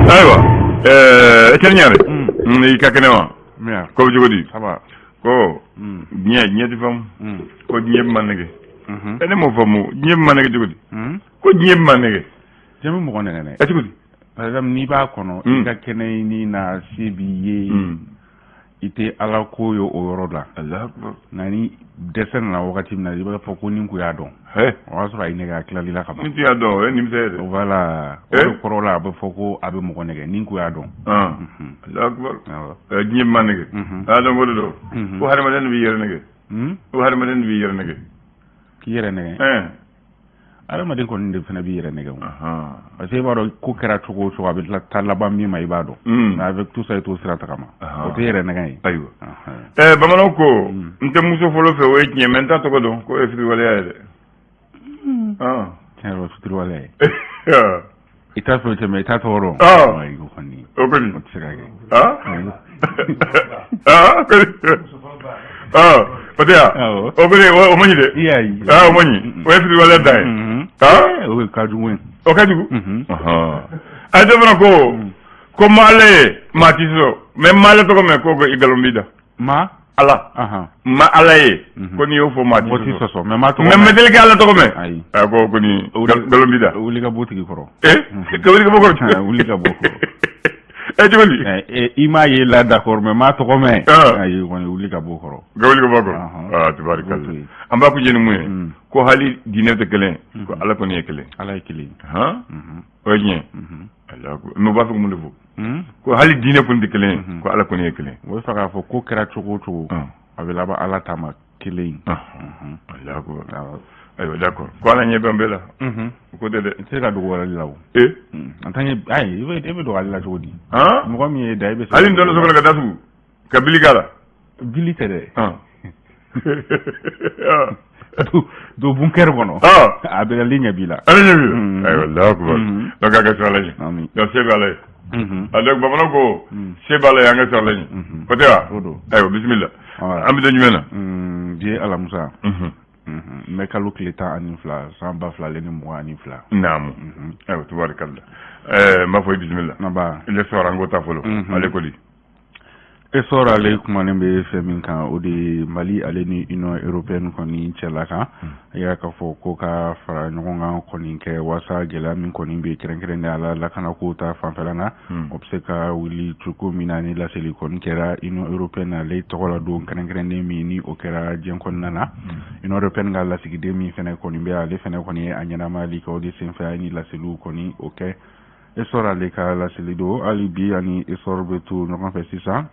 Ayiwa, Etienne Ɲare, i ka kɛnɛ wa? Bien. Ko bɛ cogo di? Ça va. Ko diɲɛ tɛ faamu, ko diɲɛ bɛ ma nɛgɛ. E, ne m'o faamu, diɲɛ bɛ ma nɛgɛ cogo di? Ko diɲɛ bɛ ma nɛgɛ. Diɲɛ bɛ mɔgɔ nɛgɛ dɛ. Ɛ, cogo di? Par exemple, n'i b'a kɔnɔ, i ka kɛnɛ ni na se b'i ye, i tɛ Ala ko ye o yɔrɔ la. Alahu akbar. Nka ni dɛsɛ nana wagati min na, i b'a fɔ ko ni kun y'a dɔn. O y'a sɔrɔ a y'i nɛgɛ, a tilal'i la ka ban. Ni tun y'a dɔn, o ye nimisa ye dɛ. Voilà, o de kɔrɔ la a bɛ fɔ ko a bɛ mɔgɔ nɛgɛ, ni kun y'a dɔn. Alahu akbar. Diɲɛ bɛ ma nɛgɛ. A dɔn ko de don. Ko hadamaden de b'i yɛrɛ nɛgɛ. Ko hadamaden de b'i yɛrɛ nɛgɛ. K'i yɛrɛ nɛgɛ. Adamaden kɔni de fana b'i yɛrɛ nɛgɛ o. Parce que i b'a dɔn ko kɛra cogo o cogo, a bɛ taa laban min ma, i b'a dɔn. Mais avec tout ça, i t'o sira tagama. O tɛ yɛrɛ nɛgɛ ye. Ayiwa. Bamananw ko n tɛ muso fɔlɔ fɛ, o ye tiɲɛ, mais n t'a tɔgɔ dɔn, k'o ye fitiriwaleya ye dɛ. Tiɲɛ yɛrɛ, o fitiriwaleya ye. I t'a fɛ o cɛ, mais i t'a tɔgɔ dɔn. Ayi, o kɔni. O kɔni. O tɛ se ka kɛ. Kɔni. O tɛ yan. O kɔni, o man ɲi dɛ. I y'a ye. O man ɲi. O ye fitiriwaleya dan ye. O ka jugu ye. O ka jugu. A dɔ fana ko ma Ala ye maa t'i sɔsɔ, mais ma Ala tɔgɔ mɛn ko i nkalon b'i da. Ma? Ala. Ma Ala ye. Ko n'i y'o fɔ, maa t'i sɔsɔ. Mais ma tɔgɔ mɛn. Mais deli ka Ala tɔgɔ mɛn. Ayi. A ko kɔni nkalon b'i da. Wuli ka bɔ tigi kɔrɔ. Ka wuli ka bɔ kɔrɔ. Wuli ka bɔ kɔrɔ. Ɛ, cogo di? I m'a ye la, d'accord, mais ma tɔgɔ mɛn. Ayi, kɔni wuli ka bɔ kɔrɔ. Ka wuli ka bɔ kɔrɔ. Aa, tabarikalla. An b'a kuncɛ ni mun ye? Ko hali diinɛ tɛ kelen, ko Ala kɔni ye kelen. Ala ye kelen. Han, o ye tiɲɛ. Mais u b'a fɛ ka mun de fɔ? Ko hali diinɛ kɔni tɛ kelen ye, ko Ala kɔni ye kelen. O bɛ fɛ k'a fɔ ko kɛra cogo o cogo, a bɛ laban Ala ta ma kelen. Alahu akbar. Ayiwa, d'accord. Ko Ala ɲɛ bɛ an bɛɛ la. O ko tɛ dɛ. I tɛ se ka dogo ale la o. En tant que, ayi, i bɛ dogo ale la cogo di? Mɔgɔ min ye da, i bɛ se. Hali n donna so kɔnɔ ka datugu ka bili k'a la. Bili tɛ dɛ. Don bunker kɔnɔ. A bɛ ale ɲɛ b'i la. Ale ɲɛ b'i la. Ayiwa, Alahu akbar. Donc a ka siran Ala ɲɛ. Donc se bɛ Ala ye. A donc bamananw ko se bɛ Ala ye, an ka siran Ala ɲɛ. O tɛ wa? O don. Ayiwa, bisimila. An bɛ don jumɛn na? Bi ye alamisa. N bɛ kalo tile 12, san 2022. Naamu. Ayiwa, tubarikalla. N b'a fɔ i bisimila. Nba. L'essor, an k'o ta fɔlɔ. Ale ko di? Essor, ale kumanen bɛ fɛn min kan, o de ye Mali ale ni Union européenne kɔni cɛla kan. A yira k'a fɔ ko ka fara ɲɔgɔn kan kɔni kɛ walasa gɛlɛya min kɔni bɛ kɛrɛnkɛrɛnnenya la lakanako ta fanfɛla na, o bɛ se ka wuli cogo min na. Ni laseli kɔni kɛra Union européenne ale tɔgɔ la don kɛrɛnkɛrɛnnen min ni o kɛra diɲɛ kɔnɔna na, Union européenne ka lasigiden min fɛnɛ kɔni bɛ, ale fɛnɛ kɔni ye a ɲɛnamayali kɛ. O de senfɛ a ye ni laseliw kɔni o kɛ. Essor ale ka laseli don. Hali bi ani Essor bɛ to ɲɔgɔn fɛ sisan,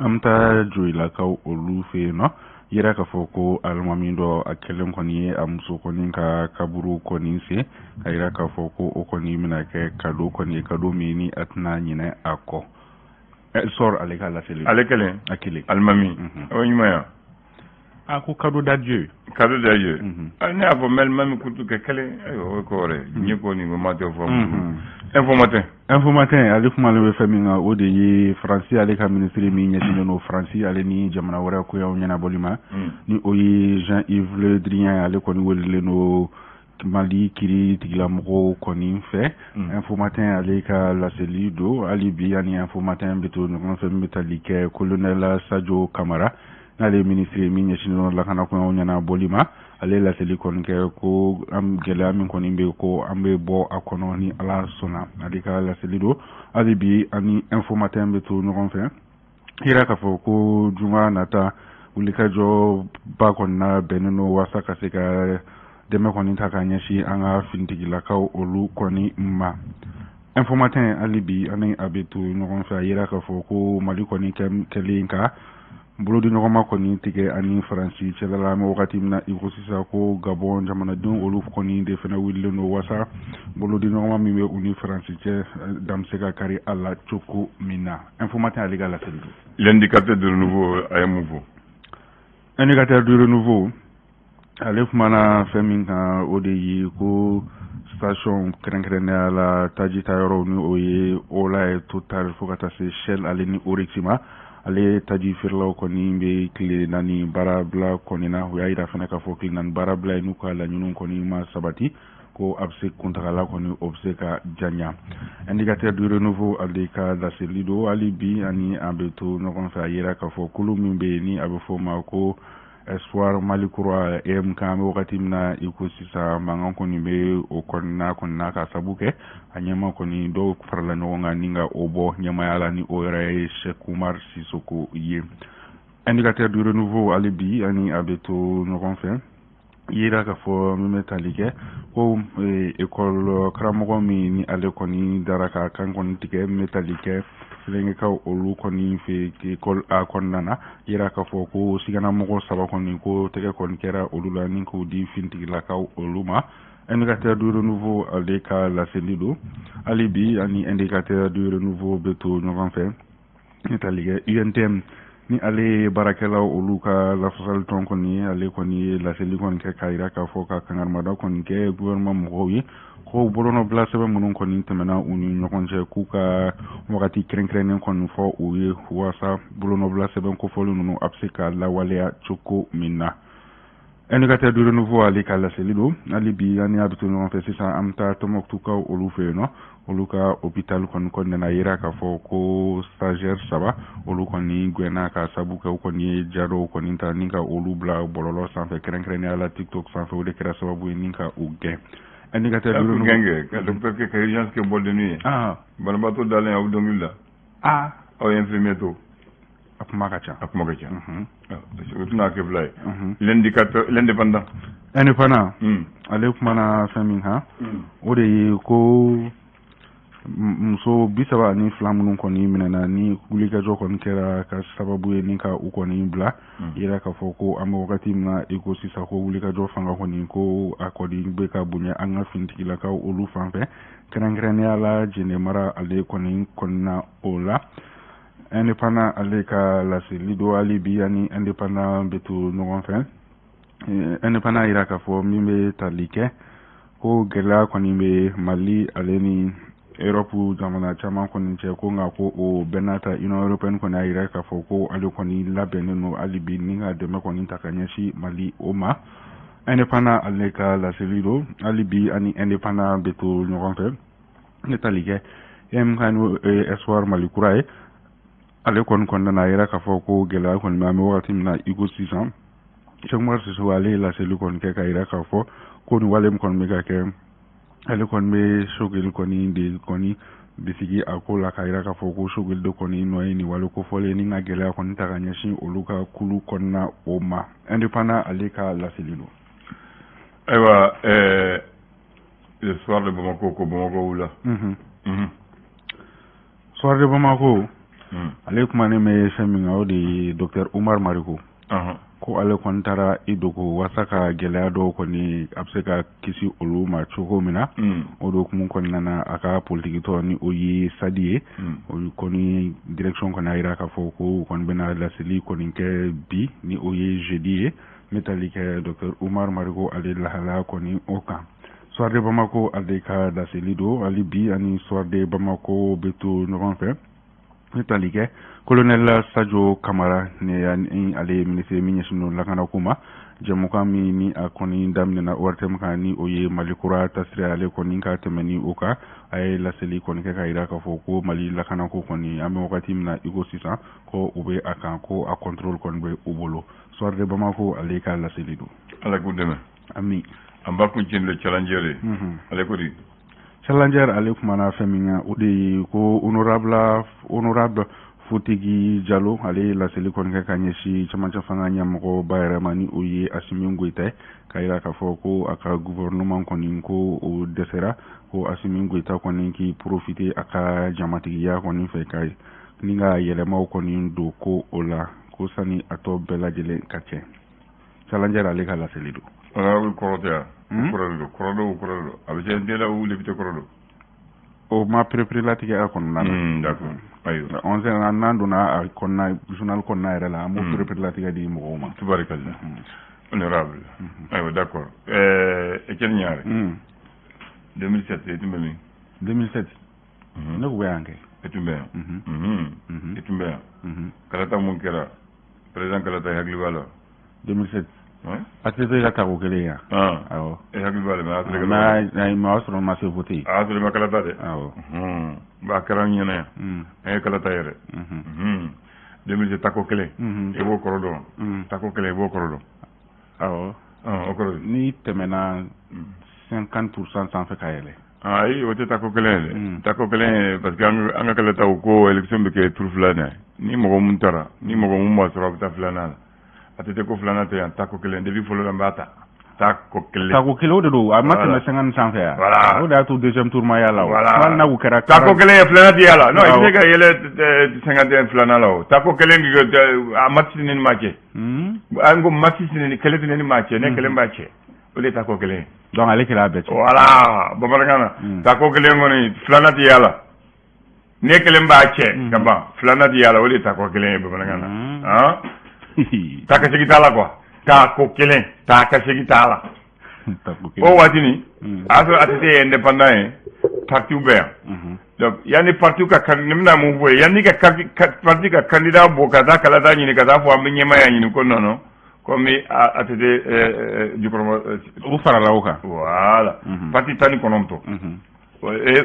an bɛ taa Joyilakaw olu fɛ yen nɔ. Yira k'a fɔ ko alimami dɔ, a kɛlen kɔni ye a muso kɔni ka kaburu kɔni sen, ka yira k'a fɔ ko o kɔni bɛna kɛ cadeau kɔni ye, cadeau min ni a tɛna ɲinɛ a kɔ. Essor ale ka laseli. Ale kelen? A kelen. Alimami, o ye ɲuman ye. A ko cadeau d'adieu. Cadeau d'adieu. Ne y'a fɔ alimami kutu kɛ kelen. Ayiwa, o ye ko wɛrɛ ye. Diɲɛ ko nin ko ma tɛ fɔ. Info Matin. Info Matin, ale kumalen bɛ fɛn min kan, o de ye Faransi ale ka minisiri min ɲɛsinnen don Faransi ale ni jamana wɛrɛ koyaw ɲɛnabɔli ma, ni o ye Jean-Yves Le Drian ye. Ale kɔni welelen don Mali kiri tigilamɔgɔw kɔni fɛ. Info Matin ale ka laseli don. Hali bi ani Info Matin bɛ to ɲɔgɔn fɛ, min bɛ tali kɛ colonel Sadio Kamara, n'ale ye minisiri min ɲɛsinnen don lakanakoyaw ɲɛnabɔli ma. Ale laseli kɔni kɛ ko an gɛlɛya min kɔni bɛ, ko an bɛ bɔ a kɔnɔ ni Ala sɔnna. Ale ka laseli don. Hali bi ani Info Matin bɛ to ɲɔgɔn fɛ, yira k'a fɔ ko juma nata, wulikajɔ ba kɔni na bɛnnen don walasa ka se ka dɛmɛ kɔni ta ka ɲɛsin an ka finitigilakaw olu kɔni ma. Info Matin, hali bi ani a bɛ to ɲɔgɔn fɛ, a yira k'a fɔ ko Mali kɔni kɛlen ka bolodi ɲɔgɔnma kɔni tigɛ ani Faransi cɛla la, an bɛ wagati min na i ko sisan, ko Gabon jamanadenw olu kɔni de fana wulilen don walasa bolodi ɲɔgɔnma min bɛ u ni Faransi cɛ, dan bɛ se ka kari a la cogo min na. Info Matin ale ka laseli don. L'indicateur de Renouveau, a ye mun fɔ? Indicateur du Renouveau, ale kumana fɛn min kan, o de ye ko station kɛrɛnkɛrɛnnenya la taji ta yɔrɔw, ni o ye Ola ye, Total, fo ka taa se Shell ale ni Oryx ma, ale taji feerelaw kɔni bɛ tile 4 baarabila kɔni na. O y'a yira fana k'a fɔ tile 4 baarabila ye, n'u ka laɲiniw kɔni ma sabati, Ko a bɛ se kuntagala kɔni, o bɛ se ka janya. Indicateur du Renouveau ale ka laseli don. Hali bi ani an bɛ to ɲɔgɔn fɛ. A yira k'a fɔ kulu min bɛ yen ni a bɛ fɔ o ma ko Espoir Mali Kura, EMK, an bɛ wagati min na i ko sisan, mankan kɔni bɛ o kɔnɔna kɔni na, ka sabu kɛ a ɲɛma kɔni dɔw farala ɲɔgɔn kan ni ka o bɔ ɲɛmaya la, ni o yɛrɛ ye Cheikh Oumar Sissoko ye. Indicateur du Renouveau, hali bi ani a bɛ to ɲɔgɔn fɛ, yira k'a fɔ min bɛ tali kɛ ko école karamɔgɔ min ni ale kɔni dara ka kan kɔni tigɛ, min bɛ tali kɛ Filenkɛkaw olu kɔni fɛ école A kɔnɔna na, yira k'a fɔ ko siganamɔgɔ saba kɔni, ko tɛgɛ kɔni kɛra olu la ni k'o di fintigilakaw olu ma. Indicateur du Renouveau ale ka laseli don. Hali bi ani Indicateur du Renouveau bɛ to ɲɔgɔn fɛ, ni tali kɛ UNTM ni ale ye baarakɛlaw olu ka lafasali tɔn kɔni ye, ale kɔni ye laseli kɔni kɛ k'a yira k'a fɔ ka kangarimada kɔni kɛ gouvernement mɔgɔw ye, ko bolonɔbila sɛbɛn minnu kɔni tɛmɛna u ni ɲɔgɔn cɛ, k'u ka wagati kɛrɛnkɛrɛnnen kɔni fɔ u ye walasa bolonɔbila sɛbɛn kofɔlen ninnu a bɛ se ka lawaleya cogo min na. Indicateur du Renouveau ale ka laseli don. Hali bi ani a bɛ to ɲɔgɔn fɛ sisan, an bɛ taa Tɔnbukutukaw olu fɛ yen nɔ, olu ka hôpital kɔni kɔnɔna, yira k'a fɔ ko stagiaire saba olu kɔni gɛnna, ka sabu kɛ u kɔni ye ja dɔw kɔni ta ni ka olu bila bɔlɔlɔ sanfɛ, kɛrɛnkɛrɛnnenya la TikTok sanfɛ. O de kɛra sababu ye ni ka u gɛn. Indicateur du Renouveau gɛn kɛ ka docteur kɛ ka urgence kɛ boîte de nuit ye. Banabaatɔ dalen aw dɔnkili la. Aw ye infirmier to. A kuma ka ca. A kuma ka ca. O tɛna kɛ fila ye. L'indicateur, L'Indépendant. Indépendant ale kumana fɛn min kan, o de ye ko muso 32 minnu kɔni minɛna ni wulikajɔ kɔni kɛra ka sababu ye ni ka u kɔni bila, yira k'a fɔ ko an bɛ wagati min na i ko sisan, ko wulikajɔ fanga kɔni, ko a kɔni bɛ ka bonya an ka finitigilakaw olu fan fɛ, kɛrɛnkɛrɛnnenya la Jene mara ale kɔni kɔnɔna o la. Indépendant ale ka laseli don. Hali bi ani Indépendant bɛ to ɲɔgɔn fɛ. Indépendant yira k'a fɔ min bɛ tali kɛ ko gɛlɛya kɔni bɛ Mali ale ni Europe jamana caman kɔni cɛ, ko nka ko o bɛɛ n'a ta, Union européenne kɔni y'a yira k'a fɔ ko ale kɔni labɛnnen don hali bi ni ka dɛmɛ kɔni ta ka ɲɛsin Mali o ma. Indépendant ale ka laseli don. Hali bi ani Indépendant bɛ to ɲɔgɔn fɛ, ne tali kɛ EMK n'o Espoir Mali Kura ye, ale kɔni kɔnɔna na, a yira k'a fɔ ko gɛlɛya kɔni bɛ an bɛ wagati min na i ko sisan. Cheikh Oumar Sissoko ale ye laseli kɔni kɛ k'a yira k'a fɔ ko nin wale min kɔni bɛ ka kɛ, ale kɔni bɛ Choguel kɔni de kɔni bisigi a ko la, k'a yira k'a fɔ ko Choguel de kɔni nɔ ye nin wale kofɔlen ni ka gɛlɛya kɔni ta ka ɲɛsin olu ka kulu kɔnɔna o ma. Indépendant ale ka laseli don. Ayiwa, Le Soir de Bamako ko Bamako wula. Soir de Bamako ale kumanen bɛ fɛn min kan, o de ye docteur Oumar Mariko, ko ale kɔni taara i dogo walasa ka gɛlɛya dɔw kɔni a bɛ se ka kisi olu ma cogo min na. O de hukumu kɔnɔna na, a ka politiki tɔ ni o ye SADI ye, o kɔni direction kɔni y'a jira k'a fɔ ko u kɔni bɛna laseli kɔni kɛ bi, ni o ye jeudi ye, n bɛ tali kɛ docteur Oumar Mariko ale lahalaya kɔni o kan. Soir de Bamako ale ka laseli don. Hali bi ani Soir de Bamako bɛ to ɲɔgɔn fɛ, ne tali kɛ colonel Sadio Kamara ni ale ye ministre min ɲɛsinnen don lakanako ma, jɛmukan min ni a kɔni daminɛna ORTM kan, ni o ye Mali Kura tasira, ale kɔni ka tɛmɛ ni o kan, a ye laseli kɔni kɛ k'a jira k'a fɔ ko Mali lakanako kɔni, an bɛ wagati min na i ko sisan, ko u bɛ a kan, ko a contrôle kɔni bɛ u bolo. Soir de Bamako ale ka laseli don. Ala k'u dɛmɛ. Ami. An b'a kun cɛ Le Challenger ye. Ale ko di? Challenger ale kumana fɛn min kan, o de ye ko honorable Fotigi Jalo ale ye laseli kɔni kɛ ka ɲɛsin cɛmancɛ fanga ɲɛmɔgɔba yɛrɛ ma, ni o ye Assimi Goïta ye, k'a jira k'a fɔ ko a ka gouvernement kɔni, ko o dɛsɛra, ko Assimi Goïta kɔni k'i profiter a ka jamatigiya kɔni fɛ ka ni ka yɛlɛmaw kɔni don ko o la, ko sani a tɔ bɛɛ lajɛlen ka cɛ. Challenger ale ka laseli don. Honorable kɔrɔ tɛ yan? Kɔrɔ de don, kɔrɔ don, kɔrɔ don. A bɛ se den la ou député kɔrɔ don? O ma perepere latigɛ a kɔnɔna na. D'accord, ayiwa. On sait, n'an donna a kɔnɔna, journal kɔnɔna yɛrɛ la, an b'o perepere latigɛ di mɔgɔw ma. Tubarikalla. Honorable, ayiwa, d'accord. Etienne Niare, 2007 e tun bɛ min? 2007, ne tun bɛ yan kɛ. E tun bɛ yan? E tun bɛ yan. Kalata mun kɛra, président kalata, i hakili b'a la? 2007. ATT ka tako kelen yan. Awɔ. E hakili b'a la, mais a sɔrɔ mais o y'a sɔrɔ n ma se voter. A y'a sɔrɔ i ma kalata dɛ. Awɔ. Ba a kɛra n ɲɛna yan. An ye kalata yɛrɛ. 2007 tako kelen. I b'o kɔrɔ dɔn. Tako kelen, i b'o kɔrɔ dɔn. Awɔ. O kɔrɔ. N'i tɛmɛna 50% sanfɛ ka yɛlɛ. Ayi, o tɛ tako kelen ye dɛ. Tako kelen ye parce que an ka kalataw ko élection bɛ kɛ tour filanan ye. Ni mɔgɔ mun taara, ni mɔgɔ mun b'a sɔrɔ, a bɛ taa filanan la. A tɛ ko filanan tɛ yan, tako kelen depuis fɔlɔ la n b'a ta. Tako kelen. Tako kelen, o de don, a ma tɛmɛ 50 sanfɛ yan. Voilà. O de y'a to deuxième tour ma y'a la o. Voilà. Hali n'a kun kɛra. Tako kelen ye, filanan tɛ y'a la. Non, i bɛ se ka yɛlɛ 51 filanan la o. Tako kelen, a match ni maa cɛ. An ko match ni kelen tɛ ne ni maa cɛ, ne kelen b'a cɛ. O de ye tako kelen ye. Donc ale kɛra a bɛɛ cɛ. Voilà, bamanankan na. Tako kelen kɔni, filanan tɛ y'a la. Ne kelen b'a cɛ ka ban, filanan tɛ y'a la, o de ye tako kelen ye bamanankan na. Han? Taa ka segin t'a la quoi. Tako kelen, taa ka segin t'a la. O waati nin, a y'a sɔrɔ ATT ye indépendant ye, parti bɛ yan. Donc yanni parti ka, ne bɛna mun fɔ ye, yanni ka parti ka candidat bɔ ka taa kalata ɲini, ka taa fɔ an bɛ ɲɛmaaya ɲini, ko non non, komi ATT jukɔrɔma. O farala o kan. Voilà. Parti 19.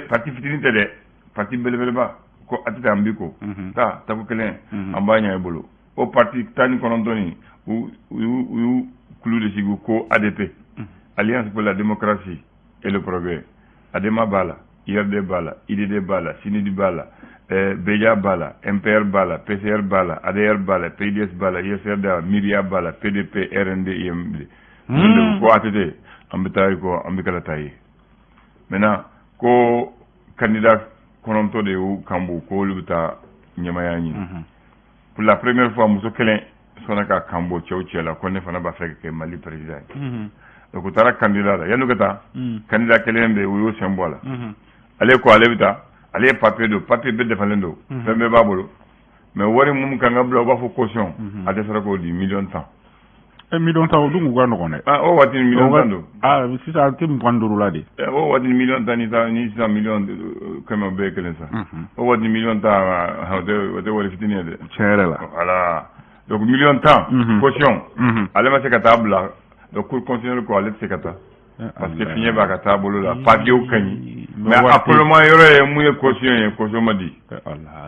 Parti fitinin tɛ dɛ, parti belebeleba ko ATT an b'i ko. Taa tako kelen, an b'a ɲɛ i bolo. O parti 19 nin, u y'u kulu de sigi ko ADP. Alliance pour la démocratie et le progrès. ADEMA b'a la, IRD b'a la, IDD b'a la, SYNID b'a la, BEJA b'a la, MPR b'a la, PCR b'a la, ADR b'a la, PIDS b'a la, ISRD, MIRIA b'a la, PDP, RND, IMD. Ko ATT, an bɛ taa ko an bɛ kalata ye. Maintenant ko candidat 9 de y'u kan bɔ ko olu bɛ taa ɲɛmaaya ɲini. Pour la première fois, muso kelen sɔnna ka kan bɔ cɛw cɛ la ko ne fana b'a fɛ ka kɛ Mali président ye. Donc u taara candidat la, yanni u ka taa, candidat kelen bɛ yen, u y'o sen bɔ a la. Ale ko ale bɛ taa, ale ye papier don, papier bɛɛ dafalen don, fɛn bɛɛ b'a bolo. Mais wari mun kan ka bila, u b'a fɔ caution, a dɛsɛra k'o di, miliyɔn 10. Miliyɔn 10, o dun kun ka nɔgɔn dɛ. Ah, o waati ni miliyɔn 10 don. Ah, sisan a tɛ 25 la de. O waati ni miliyɔn 10 ni sisan miliyɔn 100 bɛɛ ye kelen sa. O waati ni miliyɔn 10, o tɛ wari fitinin ye dɛ. Tiɲɛ yɛrɛ la. Voilà. Donc miliyɔn 10 caution, ale ma se ka taa bila. Donc cour constitutionnelle ko ale tɛ se ka taa. Parce que fiɲɛ b'a ka taa bolo la, papier ka ɲi. Mais a koloman yɔrɔ ye mun ye, caution ye, caution ma di.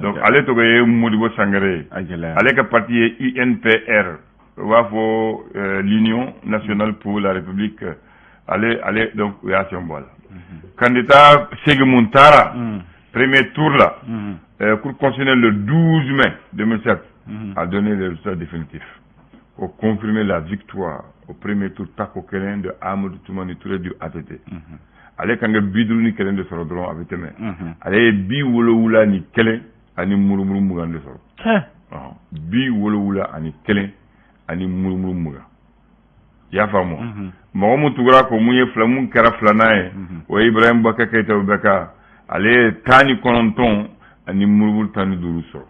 Donc ale tɔgɔ ye Modibo Sangare ye. Ale ka parti ye UNPR. U b'a fɔ l'Union nationale pour la République. Ale donc u y'a sen bɔ a la. Candidat segin mun taara premier tour la, Cour constitutionnelle le 12 mai 2007 a donné les résultats définitifs pour confirmer la victoire au premier tour tako kelen de Amadou Toumani Touré du ATT. Ale kan ka 51 de sɔrɔ dɔrɔn, a bɛ tɛmɛ. Ale ye 71 ani murumuru 20 de sɔrɔ. 71 ani murumuru 20. I y'a faamu? Mɔgɔ mun tugura ko mun ye fila, mun kɛra filanan ye, o ye Ibrahim Boubacar Keïta bɛ ka, ale ye 19 ani murumuru 15 sɔrɔ.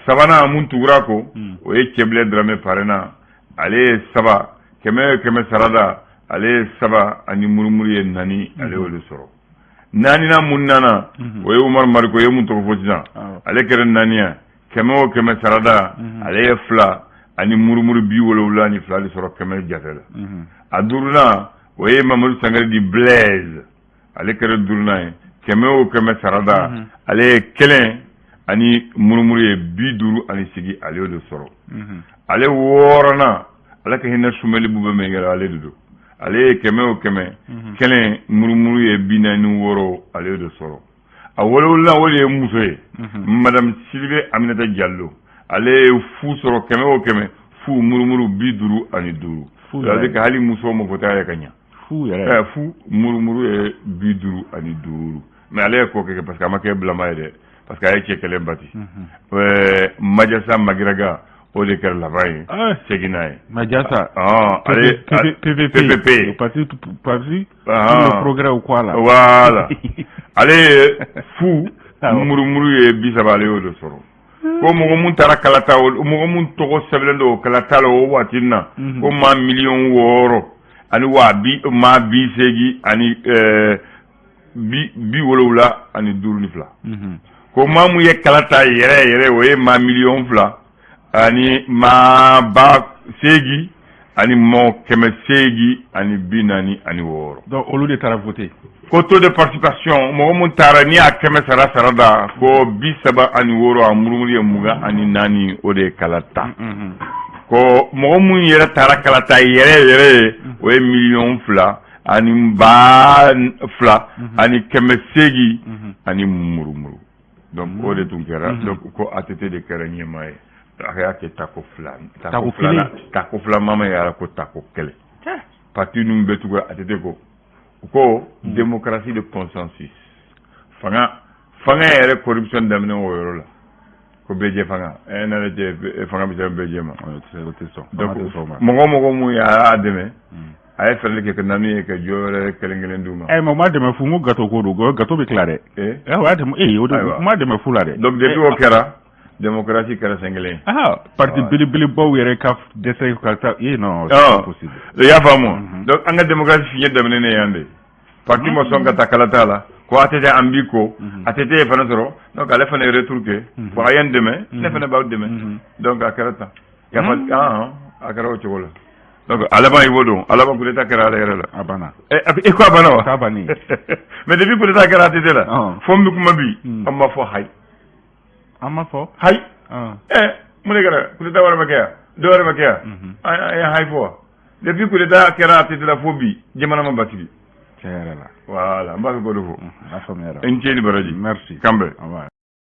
Sabanan mun tugura ko, o ye Cɛbilen Dramé Parena, ale ye 3, 100 100 sarada, ale ye 3 ani murumuru ye 4, ale y'o de sɔrɔ. Naaninan mun nana, o ye Umaru Mariko ye, mun tɔgɔ fɔ sisan, ale kɛra naani ye, 100 o 100 sarada, ale ye 2 ani murumuru 72 de sɔrɔ 100 jate la. A duurunan, o ye Mamadu Sangare di Blaise, ale kɛra duurunan ye, 100 o 100 sarada, ale ye 1 ani murumuru ye 58, ale y'o de sɔrɔ. Ale wɔɔrɔnan, ala ka hinɛ Sumeli Bube Mengele, ale de don. Ale ye 100 o 100, 1 murumuru ye 46, ale y'o de sɔrɔ. A wolonwula, o de ye muso ye, Madame Sidibe Aminata Diallo, ale ye fu sɔrɔ, 100 o 100, fu murumuru 55. C'est-à-dire que hali muso ma fɔ t'a ye ka ɲa. Fu yɛrɛ. Fu murumuru ye 55. Mais ale ye ko kɛ parce que a ma kɛ bilama ye dɛ, parce que a ye cɛ kelen bati. Majasa Magiraga, o de kɛra laban ye, seginna ye. Majasa. Ale PPP. PPP. Parti pour le progrès ou quoi là. Voilà. Ale ye fu murumuru ye 30, ale y'o de sɔrɔ. Ko mɔgɔ mun taara kalata, mɔgɔ mun tɔgɔ sɛbɛnlen don kalata la o waati na, ko maa miliyɔn 6 ani waa bi maa 80 ani 75 ni 2. Ko maa mun ye kalata yɛrɛ yɛrɛ, o ye maa miliyɔn 2 ani maa 8.000 ani mɔgɔ 846. Donc olu de taara voter. Ko taux de participation, mɔgɔ mun taara, n'i y'a kɛmɛ sara sara da, ko 36 a murumuru ye 24, o de ye kala ta. Ko mɔgɔ mun yɛrɛ taara kalata yɛrɛ yɛrɛ ye, o ye 2 000 ni 800 ani murumuru. Donc o de tun kɛra. Donc ko ATT de kɛra ɲɛmaa ye. A y'a kɛ tako fila, tako kelen, tako fila mama yɛrɛ ko tako kelen. Parti ninnu bɛɛ tugura ATT ko ko démocratie de consensus. Fanga yɛrɛ corruption daminɛ o yɔrɔ la, ko bɛɛ jɛ fanga ɛ n'ale cɛ, fanga bɛ se bɛɛ jɛ ma. Donc mɔgɔ mun y'a dɛmɛ, a ye fɛɛrɛ kɛ ka na n'u ye ka jɔ wɛrɛ kelen kelen d'u ma. Ɛ, mais o ma dɛmɛ fu, n ko gâteau ko don, gâteau bɛ tila dɛ. Ɛ, o y'a dɛmɛ, ee, o de ma dɛmɛ fu la dɛ. Donc depuis o kɛra, démocratie kɛra sen kelen ye. Ah, parti belebelebaw yɛrɛ ka dɛsɛ ka taa, eh non, c'est possible. I y'a faamu? Donc an ka démocratie fiɲɛ daminɛ ne yan de. Parti ma sɔn ka taa kalata la, ko ATT an b'i ko ATT ye fana sɔrɔ. Donc ale fana ye retour kɛ ko a ye n dɛmɛ, ne fana b'aw dɛmɛ. Donc a kɛra tan, yafa, a kɛra o cogo la. Donc a laban, i b'o dɔn, a laban coup d'état kɛra ale yɛrɛ la. A banna. E ko a banna wa? K'a banni. Mais depuis coup d'état kɛra ATT la, fo n bɛ kuma bi, an b'a fɔ hayi. An ma fɔ. Hayi. Ɛ, mun de kɛra? Coup d'état wɛrɛ ma kɛ yan, dɔ wɛrɛ ma kɛ yan, an ye hayi fɔ wa? Depuis coup d'état kɛra ATT la fo bi, jamana ma basigi. Tiɲɛ yɛrɛ la. Voilà, n b'a fɛ k'o de fɔ. A faamuyara. I ni ce ni baraji. Merci. Kan bɛn. Au revoir.